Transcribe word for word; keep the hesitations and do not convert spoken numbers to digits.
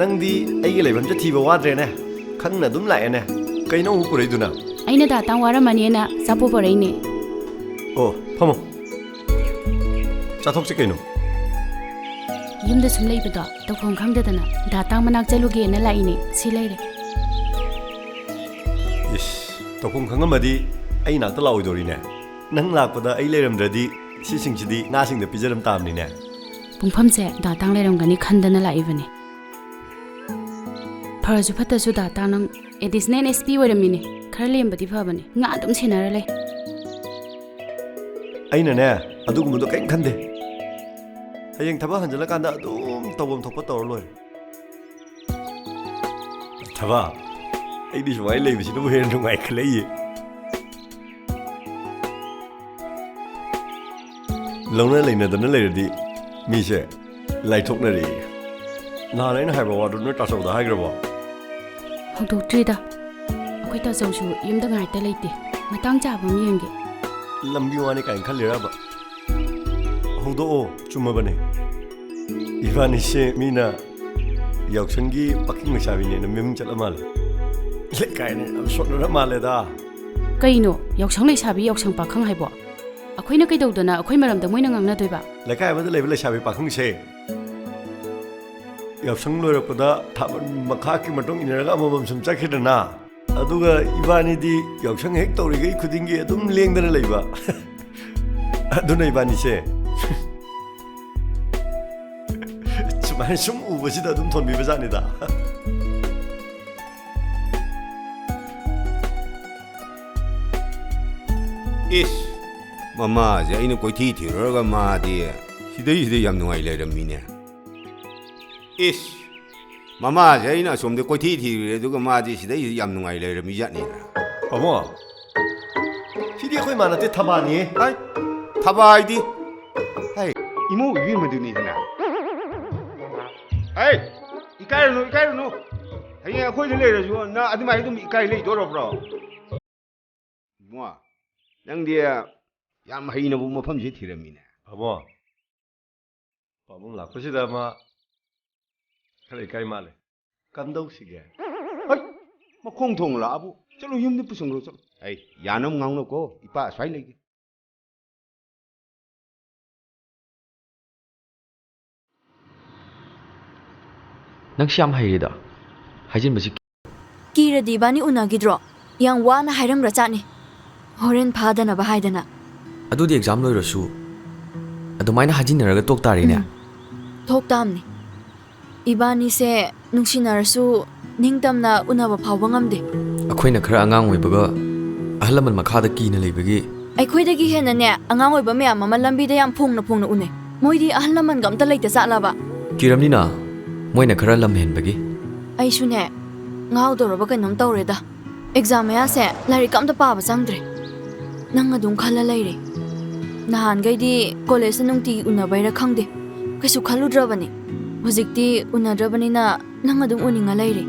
ꯅꯪꯗꯤ ꯑꯩꯒꯤ ꯂꯩꯐꯝꯁꯦ ꯊꯤꯕ ꯋꯥꯗ꯭ꯔꯦꯅꯦ, ꯈꯪꯅ ꯑꯗꯨꯝ ꯂꯥꯛꯑꯦꯅꯦ꯫ ꯀꯩꯅꯣ ꯑꯃꯨꯛ ꯄꯨꯔꯛꯏꯗꯨꯅ? ꯑꯩꯅ ꯗꯥ ꯇꯥꯡ ꯋꯥꯔꯝꯃꯅꯤꯅ ꯑꯆꯥꯄꯣꯠ ꯄꯨꯔꯛꯏꯅꯦ꯫ ꯑꯣ, ꯐꯝꯃꯣ꯫ ꯆꯥꯊꯣꯛꯁꯤ ꯀꯩꯅꯣ꯫ ꯌꯨꯝꯗ ꯁꯨꯝ ꯂꯩꯕꯗꯣ ꯇꯧꯐꯝ ꯈꯪꯗꯗꯅ ꯗꯥ ꯇꯥꯡ ꯃꯅꯥꯛ ꯆꯠꯂꯨꯒꯦꯅ ꯂꯥꯛꯏꯅꯦ꯫ ꯁꯤ ꯂꯩꯔꯦ꯫ ꯏꯁ, ꯇꯧꯐꯝ ꯈꯪꯉꯝꯃꯗꯤ ꯑꯩ ꯅꯥꯛꯇ ꯂꯥꯛꯑꯣꯏꯗꯧꯔꯤꯅꯦ꯫ ꯅꯪ ꯂꯥꯛꯄꯗ ꯑꯩ ꯂꯩꯔꯝꯗ꯭ꯔꯗꯤ ꯁꯤꯁꯤꯡꯁꯤꯗꯤ ꯉꯥꯁꯤꯡꯗ ꯄꯤꯖꯔꯝ ꯇꯥꯕꯅꯤꯅꯦ꯫ ꯄꯨꯡꯐꯝꯁꯦ ꯗꯥ ꯇꯥꯡ ꯂꯩꯔꯝꯒꯅꯤ ꯈꯟꯗꯅ ꯂꯥꯛꯏꯕꯅꯦ꯫ ꯐꯔꯁꯨ ꯐꯠꯇꯁꯨ ꯗꯥ ꯇꯥꯡ ꯅꯪ ꯑꯦꯗꯤꯁꯅꯦꯜ ꯑꯦꯁ ꯄꯤ ꯑꯣꯏꯔꯝꯃꯤꯅꯦ꯫ ꯈꯔ ꯂꯦꯝꯕꯗꯤ ꯐꯕꯅꯦ꯫ ꯉꯥ ꯑꯗꯨꯝ ꯁꯦꯟꯅꯔ ꯂꯩ꯫ ꯑꯩꯅꯅꯦ, ꯑꯗꯨꯒꯨꯝꯕꯗꯣ ꯀꯔꯤꯝ ꯈꯟꯗꯦ꯫ ꯍꯌꯦꯡ ꯊꯕꯛ ꯍꯟꯖꯤꯜꯂꯀꯥꯟꯗ ꯑꯗꯨꯝ ꯇꯧꯐꯝ ꯊꯣꯛꯄ ꯇꯧꯔ ꯂꯣꯏꯔꯦ꯫ ꯊꯕꯛ, ꯑꯩꯗꯤ ꯁꯨꯃꯥꯏꯅ ꯂꯩꯕꯁꯤꯅꯕꯨ ꯍꯦꯟꯅ ꯅꯨꯡꯉꯥꯏꯈꯠꯂꯛꯏꯌꯦ꯫ ꯂꯧꯅ ꯂꯩꯅꯗꯅ ꯂꯩꯔꯗꯤ ꯃꯤꯁꯦ ꯂꯥꯏꯊꯣꯛꯅꯔꯛꯏ꯫ ꯅꯍꯥꯟ ꯑꯩꯅ ꯍꯥꯏꯕ ꯋꯥꯗꯣ ꯅꯣꯏ ꯇꯥꯆꯧꯗ ꯍꯥꯏꯈ꯭ꯔꯕꯣ? ꯍꯧꯗꯣꯛꯇ꯭ꯔꯤꯗ꯫ ꯑꯩꯈꯣꯏ ꯇꯥꯆꯧꯁꯨ ꯌꯨꯝꯗ ꯉꯥꯏꯇ ꯂꯩꯇꯦ꯫ ꯃꯇꯥꯡ ꯆꯥꯕ ꯑꯃ ꯌꯦꯡꯒꯦ꯫ ꯂꯝꯕꯤ ꯋꯥꯅꯤ ꯀꯥꯏꯅ ꯈꯜꯂꯤꯔꯕ? ꯍꯧꯗꯣꯛꯑꯣ, ꯆꯨꯝꯃꯕꯅꯦ꯫ ꯏꯕꯥꯅꯤꯁꯦ ꯃꯤꯅ ꯌꯥꯎꯁꯪꯒꯤ ꯄꯥꯈꯪ ꯂꯩꯁꯥꯕꯤꯅꯦꯅ ꯃꯃꯤꯡ ꯆꯠꯂ ꯃꯥꯜꯂꯦ꯫ ꯂꯩꯀꯥꯏꯅ ꯌꯥꯝ ꯁꯣꯠꯅꯔ ꯃꯥꯜꯂꯦꯗ꯫ ꯀꯩꯅꯣ ꯌꯥꯎꯁꯪ ꯂꯩꯁꯥꯕꯤ, ꯌꯥꯎꯁꯪ ꯄꯥꯈꯪ ꯍꯥꯏꯕꯣ? ꯑꯩꯈꯣꯏꯅ ꯀꯩꯗꯧꯗꯅ ꯑꯩꯈꯣꯏ ꯃꯔꯝꯗ ꯃꯣꯏꯅ ꯉꯥꯡꯅꯗꯣꯏꯕ? ꯂꯩꯀꯥꯏ ꯑꯃꯗ ꯂꯩꯕ ꯂꯩꯁꯥꯕꯤ ꯄꯥꯈꯪꯁꯦ ꯌꯥꯎꯁꯪ ꯂꯣꯏꯔꯛꯄꯗ ꯊꯥꯕꯜ ꯃꯈꯥꯒꯤ ꯃꯇꯨꯡ ꯏꯟꯅꯔꯒ ꯑꯃꯃꯝ ꯁꯨꯝ ꯆꯠꯈꯤꯗꯅ, ꯑꯗꯨꯒ ꯏꯕꯥꯅꯤꯗꯤ ꯌꯥꯎꯁꯪ ꯍꯦꯛ ꯇꯧꯔꯤꯈꯩ ꯈꯨꯗꯤꯡꯒꯤ ꯑꯗꯨꯝ ꯂꯦꯡꯗꯅ ꯂꯩꯕ꯫ ꯑꯗꯨꯅ ꯏꯕꯥꯅꯤꯁꯦ ꯁꯨꯃꯥꯏꯅ ꯁꯨꯝ ꯎꯕꯁꯤꯗ ꯑꯗꯨꯝ ꯊꯣꯟꯕꯤꯕ ꯖꯥꯠꯅꯤꯗ꯫ ꯏꯁ, ꯃꯃꯥꯁꯦ ꯑꯩꯅ ꯀꯣꯏꯊꯤ ꯊꯤꯔꯨꯔꯒ ꯃꯥꯗꯤ ꯁꯤꯗꯩꯁꯤꯗ ꯌꯥꯝ ꯅꯨꯡꯉꯥꯏ ꯂꯩꯔꯝꯃꯤꯅꯦ꯫ ꯏꯁ, ꯃꯃꯥꯁꯦ ꯑꯩꯅ ꯑꯁꯣꯝꯗ ꯀꯣꯏꯊꯤ ꯊꯤꯔꯨꯔꯦ, ꯑꯗꯨꯒ ꯃꯥꯗꯤ ꯁꯤꯗꯩꯁꯤꯗ ꯌꯥꯝ ꯅꯨꯡꯉꯥꯏ ꯂꯩꯔꯝꯃꯤ ꯖꯥꯠꯅꯤꯅ꯫ ꯄꯥꯕꯨꯡ, ꯁꯤꯗꯤ ꯑꯩꯈꯣꯏ ꯃꯥ ꯅꯠꯇꯦ, ꯊꯕꯥꯅꯤꯍꯦ꯫ ꯍꯥꯏ, ꯊꯕꯥ ꯍꯥꯏꯗꯤ? ꯍꯥꯏ, ꯏꯃꯧ ꯏꯕꯦꯝꯃꯗꯨꯅꯤꯗꯅ꯫ ꯍꯥꯏ, ꯏꯀꯥꯏꯔꯨꯅꯨ, ꯏꯀꯥꯏꯔꯨꯅꯨ꯫ ꯍꯌꯦꯡ ꯑꯩꯈꯣꯏꯗ ꯂꯩꯔꯁꯨ ꯅꯪ ꯑꯗꯨꯃꯥꯏꯅ ꯑꯗꯨꯝ ꯏꯀꯥꯏ ꯂꯩꯗꯣꯔꯕ꯭ꯔꯣ? ꯏꯕꯨꯡꯉꯣ, ꯅꯪꯗꯤ ꯌꯥꯝ ꯍꯩꯅꯕꯨ ꯃꯐꯝꯁꯤ ꯊꯤꯔꯝꯃꯤꯅꯦ꯫ ꯄꯥꯕꯨꯡ, ꯄꯥꯕꯨꯡ ꯂꯥꯛꯄꯁꯤꯗ ꯃꯥ ꯂꯩꯀꯥꯏ ꯃꯥꯜꯂꯦ꯫ ꯀꯝꯗꯧꯁꯤꯒꯦ? ꯍꯩ! ꯃꯈꯣꯡ ꯊꯣꯡ ꯂꯥꯛꯑꯕꯨ꯫ ꯆꯠꯂꯨ, ꯌꯨꯝꯗ ꯄꯨꯁꯟꯈ꯭ꯔꯣ, ꯆꯠꯂꯨ꯫ ꯑꯩ ꯌꯥꯅꯕ ꯉꯥꯡꯅꯧꯀꯣ, ꯏꯄꯥ ꯑꯁ꯭ꯋꯥꯏ ꯂꯩꯒꯦ꯫ ꯅꯪꯁꯤ ꯌꯥꯝ ꯍꯩꯔꯦꯗ꯫ ꯍꯥꯏꯖꯤꯟꯕꯁꯤ ꯀꯤꯔꯗꯤ ꯏꯕꯥꯅꯤ ꯎꯅꯈꯤꯗ꯭ꯔꯣ? ꯌꯥꯝ ꯋꯥꯅ ꯍꯥꯏꯔꯝꯒ꯭ꯔꯖꯥꯠꯅꯤ꯫ ꯍꯣꯔꯦꯟ ꯐꯥꯗꯅꯕ ꯍꯥꯏꯗꯅ꯫ ꯑꯗꯨꯗꯤ ꯑꯦꯛꯖꯥꯝ ꯂꯣꯏꯔꯁꯨ ꯑꯗꯨꯃꯥꯏꯅ ꯍꯥꯏꯖꯤꯟꯅꯔꯒ ꯇꯣꯛ ꯇꯥꯔꯦꯅꯦ꯫ ꯎꯝ꯫ ꯊꯣꯛ ꯇꯥꯝꯅꯤ꯫ ꯏꯕꯥꯅꯤꯁꯦ ꯅꯨꯡꯁꯤꯅꯔꯁꯨ ꯅꯤꯡꯇꯝꯅ ꯎꯅꯕ ꯐꯥꯎꯕ ꯉꯝꯗꯦ꯫ ꯑꯩꯈꯣꯏꯅ ꯈꯔ ꯑꯉꯥꯡ ꯑꯣꯏꯕꯒ ꯑꯍꯜ ꯂꯃꯟ ꯃꯈꯥꯗ ꯀꯤꯅ ꯂꯩꯕꯒꯤ꯫ ꯑꯩꯈꯣꯏꯗꯒꯤ ꯍꯦꯟꯅꯅꯦ, ꯑꯉꯥꯡ ꯑꯣꯏꯕ ꯃꯌꯥꯝ ꯑꯃ ꯂꯝꯕꯤꯗ ꯌꯥꯝ ꯐꯣꯡꯅ ꯐꯣꯡꯅ ꯎꯅꯩ꯫ ꯃꯣꯏꯗꯤ ꯑꯍꯜ ꯂꯃꯟꯒ ꯑꯝꯇ ꯂꯩꯇ ꯆꯥꯠꯂꯕ? ꯀꯤꯔꯝꯅꯤꯅ, ꯃꯣꯏꯅ ꯈꯔ ꯂꯝ ꯍꯦꯟꯕꯒꯤ꯫ ꯑꯩꯁꯨꯅꯦ, ꯉꯥꯎꯗꯧꯔꯕ ꯀꯩꯅꯣꯝ ꯇꯧꯔꯦꯗ꯫ ꯑꯦꯛꯖꯥꯝ ꯃꯌꯥꯁꯦ ꯂꯥꯏꯔꯤꯛꯀ ꯑꯝꯇ ꯄꯥꯕ ꯆꯪꯗ꯭ꯔꯦ꯫ ꯅꯪ ꯑꯗꯨꯝ ꯈꯜꯂ ꯂꯩꯔꯦ꯫ ꯅꯍꯥꯟꯈꯩꯗꯤ ꯀꯣꯂꯦꯖꯇ ꯅꯨꯡꯇꯤꯒꯤ ꯎꯅꯕꯩꯔ ꯈꯪꯗꯦ, ꯀꯩꯁꯨ ꯈꯜꯂꯨꯗ꯭ꯔꯕꯅꯤ꯫ ꯍꯧꯖꯤꯛꯇꯤ ꯎꯅꯗ꯭ꯔꯕꯅꯤꯅ ꯅꯪ ꯑꯗꯨꯝ ꯎꯅꯤꯡꯉ ꯂꯩꯔꯦ꯫